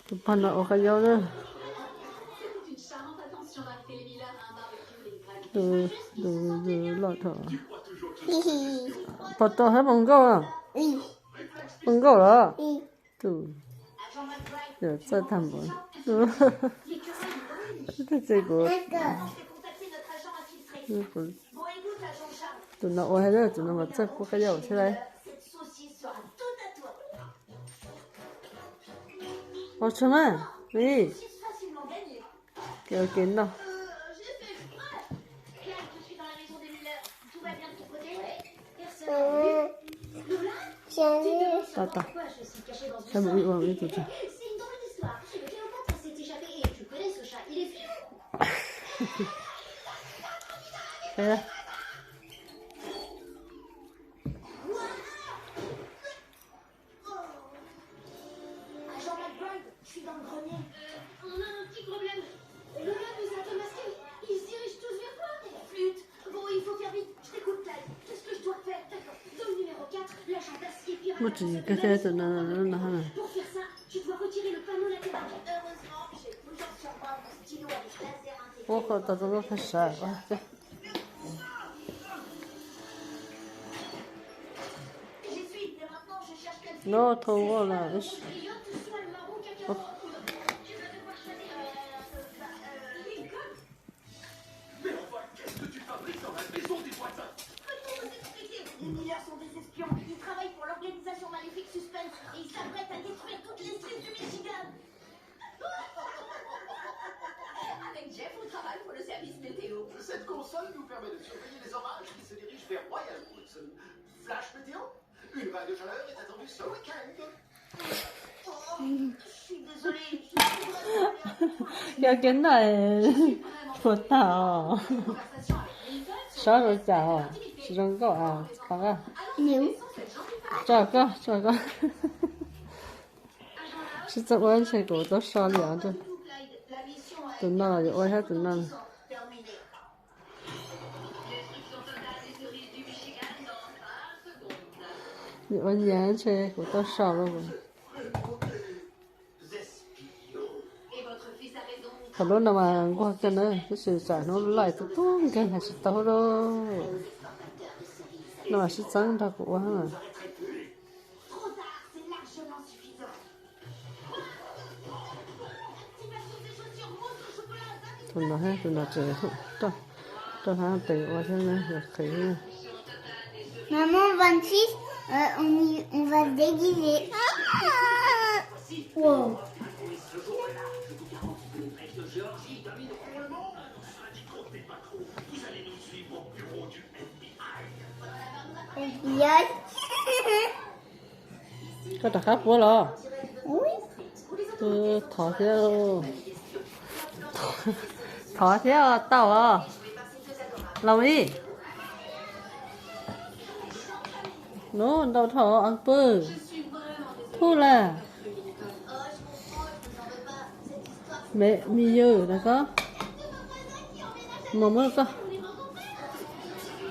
Tus pog no ua qab yaub na. Tus, tus loj thaum, pog tau hab mus nkauj, mus nkauj los. Tus, yog txawj tag npaum. Tus, tus no ua, tus no mas txawj pub qab yaub thiab lauj. Ua tsaug mas, li, kev ua kev noj. Tau, tau, saib mus ib ua ib tus tso. Agent McBride, je suis dans le grenier. Euh, on a un petit problème. Le meuble nous a démasqués. Ils se dirigent tous vers toi. Flûte. Bon, il faut faire vite. Je t'écoute, Clyde. Qu'est-ce que je dois faire ? D'accord. Dans le numéro quatre, l'agent d'acier pirate a lancé des manifestations. Pour faire ça, tu dois retirer le panneau latéral. Heureusement que j'ai toujours sur moi mon stylo avec laser intégré. Ua qhov tau tau qhov sawv. J'essuie, et maintenant je cherche Calvin. No, thaum ua lawm. Mais enfin, qu'est-ce que tu fabriques dans la maison des voisins ? Comment vous expliquer ? Les mineurs sont des espions. Ils travaillent pour l'organisation maléfique Suspense et ils s'apprêtent à détruire toutes les cerises du Michigan. Avec Jeff, on travaille pour le service météo. Cette console nous permet de surveiller les orages qui se dirigent vers Royal Woods. Flash météo, une vague de chaleur est attendue ce week-end. Oh, je suis désolée, je suis vraiment désolée. Yog kev noj puas tag os. Sob zoo cas os, tsis zoo nkauj os, qhov qab. Tso koj, tso koj. Sib txawj ua ntshe kuv tau so li os. Tus no los yuav ua thiab tus no. Yuav ua nyias ntshe kuv tau so los. Thaum lub no mas nquag kawg na, tab sis tsam hnub laij tub tub nkeeg hais tsis tau lauj. No mas sib txeeb nrog kuv ua. Tus no, tus no tseem rau hauv tes ua thiab na, yog qhwv. Maman, vingt-six, euh, on y- on va se déguiser. Ah ! Wow. F B I. Koj rov qab puab los? Ui. Thov thiab, thov thiab tau os. Los ib. Nub ntau dhau as pw. Phuj lawm. Me, me yws na koj. Mus muab koj